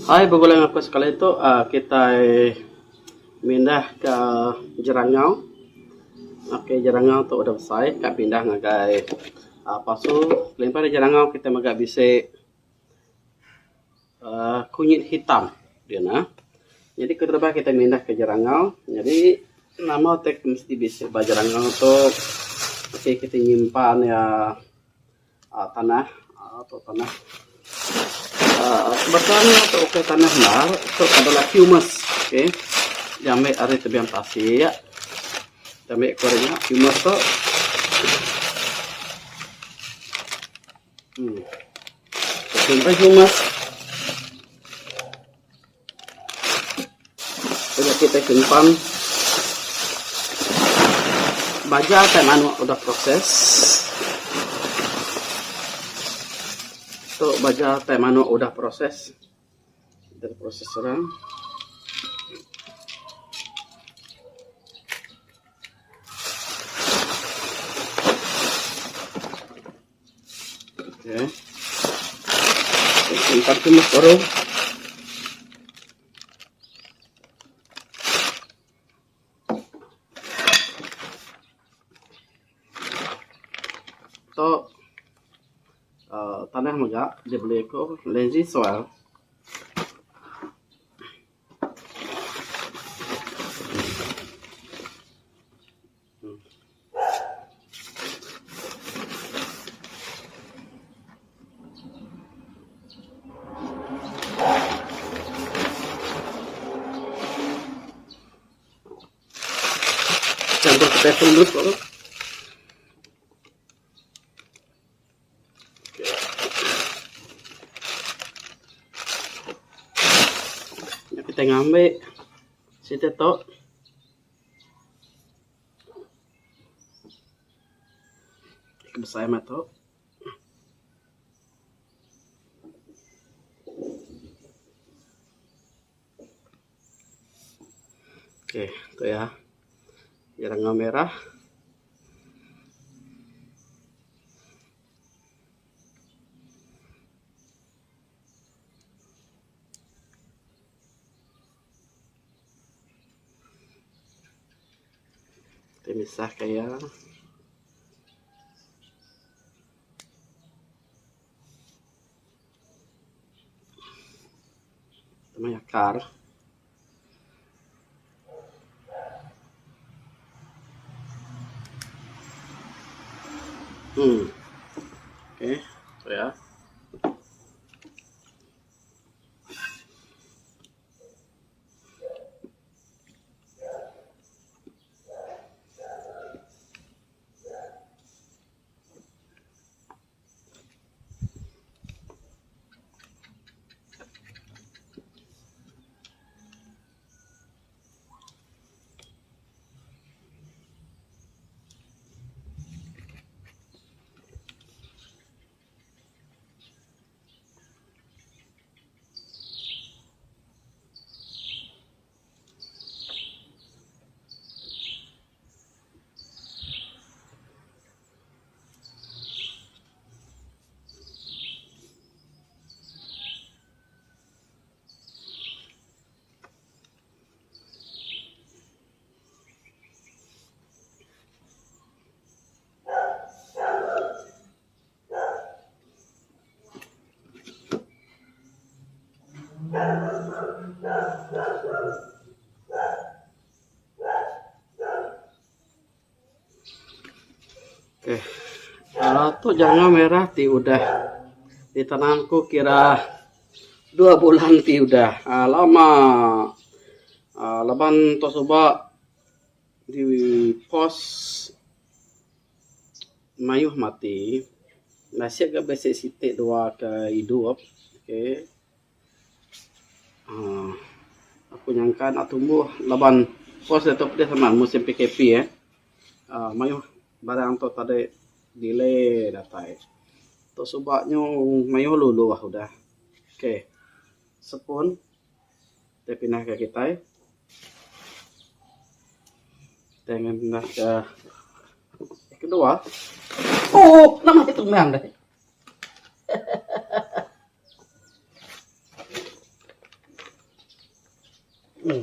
Hai begulai enggau aku sekali tu uhh kitai mindah ka jerangau. Okay jerangau tu udah besai ka pindah ngagai uhh pasu. Kelimpah ari jerangau kitai mega bisi uhh kunyit hitam din ah. Nyadi keterubah kitai mindah ke jerangau nyadi nama ti mesti bisi ba jerangau tu mesti kitai nyimpan iya uhh tanah uhh tanah uhh baka ne tu ukai tanah endar tu adalah humus okay diambi ari tebing tasik diambi ku ari nya humus tu uhh simpan humus udah kitai simpan baja tai manuk udah proses tu baja tai manuk udah proses udah proses orang. Okay. Simpan tu mas baru. Tu uh, tanah mega dibeli aku lazy soil. Campur ke tepung dulu baru. Kita ngambil siti tu. Ke besai amat tu. Okey, tu iya. Jerangau merah. Ti misah ka iya. Meh akar. Hmm. Okey, tu iya. Okay. Uh, tu jangau merah ti udah ditanam ku kira dua bulan ti udah. Uh, lama uh, laban tu suba di pos Mayuh mati nasib ga bisi siti dua ke idup okay uhh aku nyangka enda tumbuh laban pos diatu pedis amat musim PKP eh uhh mayuh barang tu tadi delay datai. Tu suba nyu mayuh luluh udah okay sepun tai pindah ka kitai. Kitai ngenah ka kedua. Oh, nama ti tumang deh. Hmm.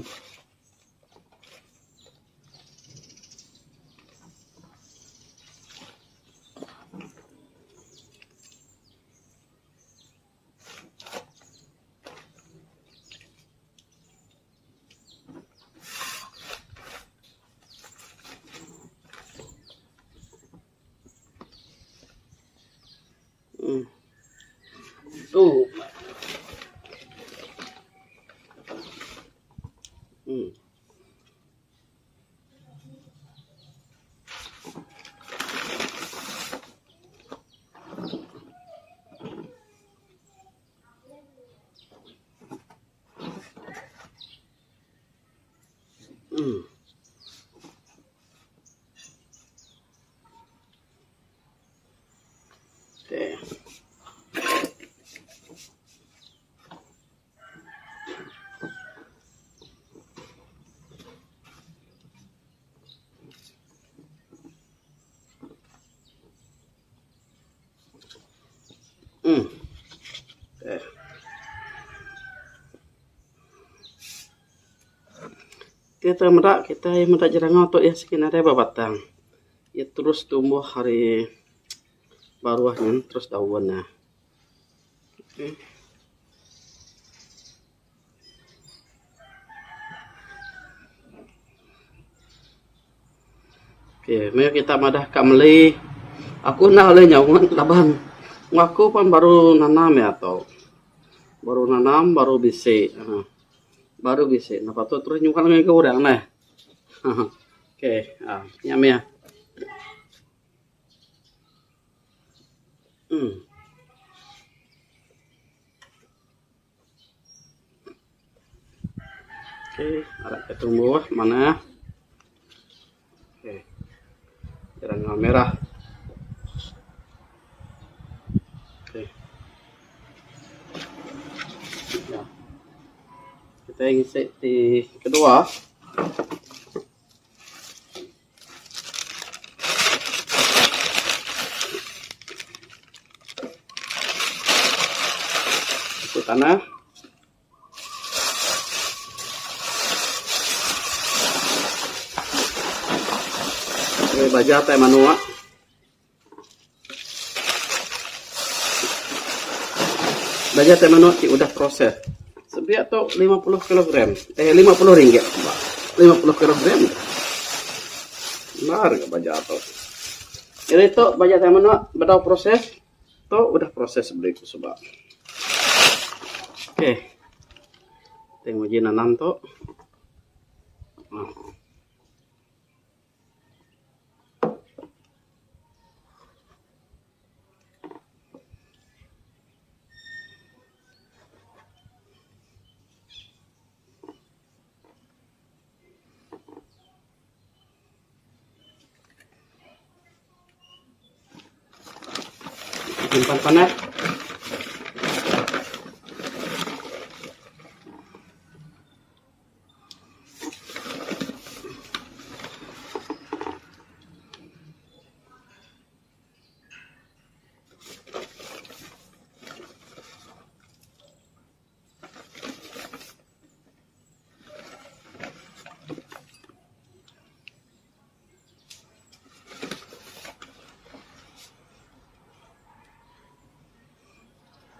Hmm. Tu. Hmm. Hmm. Okay. Hmm. Okay. Kita meda kita meda jerangau tu iya sigi nadai ba batang. Iya terus tumbuh ari baruh nyin terus daun ne. Okay. Okay, meh kita madah ka meli. Aku enda ulih nyaut laban aku pun baru nanam iya tu. Baru nanam baru bisi uhh baru bisi lepas tu terus nyual ngagai orang neh. Okay uhh nya mih. Uhh. Okay, arap ke tumbuh manah. Okay. Jerangau merah. Okay. Ya. Kita ngisi ti kedua. Isi tanah. Meri baja tai manuk. Baja tai manuk ti udah proses. Sebiak tu 50 kilogram. Eh 50 ringgit ba. 50 kilogram. Mar ga baja tu. Jadi tu baja tai manuk bedau proses. Tu udah proses beli ku suba. Okey. Tengok uji nanam tu. Ha. Simpan panah.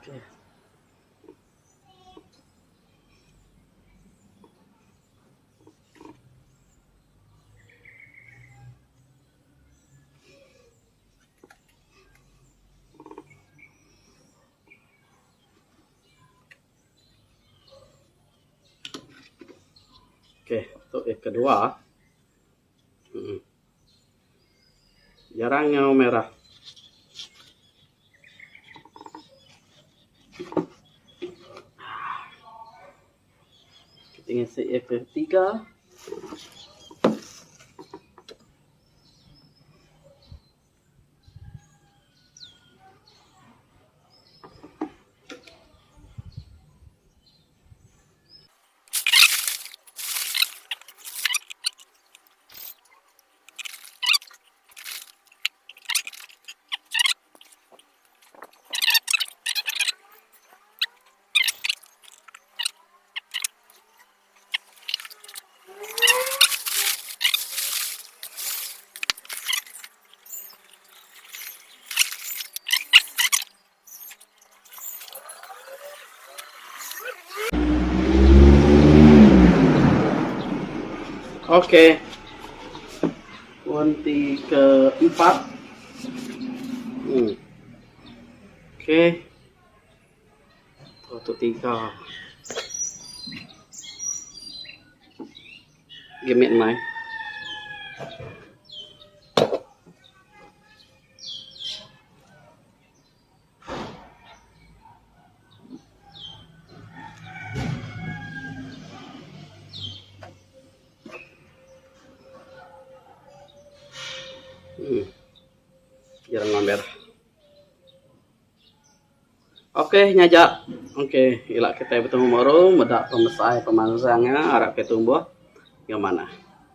Okay. Okey, tu yang kedua. Hmm. Jarang nyau merah. Kita ngisi yang ketiga. Okey. Pun ti keempat. Hmm. Okey. Satu tiga. Gimit mai. Hmm. Jarang ngambil. Okey nya aja. Okey ila kitai betemu baru meda pemesai pemansang iya arap ke tumbuh enggau manah.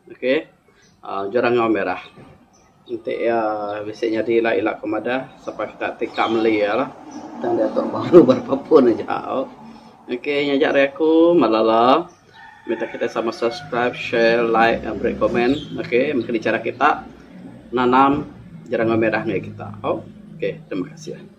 Okey uhh jerang enggau merah. Enti iya bisi nyadi ila ila ku madah sapa kita ti ka meli iya lah. Tang diatu baru berapa pun aja au. Okey nya aja ari aku malala minta kita sama subscribe, share, like beri komen okey mung ni cara kita nanam jerang enggau merah ngagai kita au. Okey terima kasih.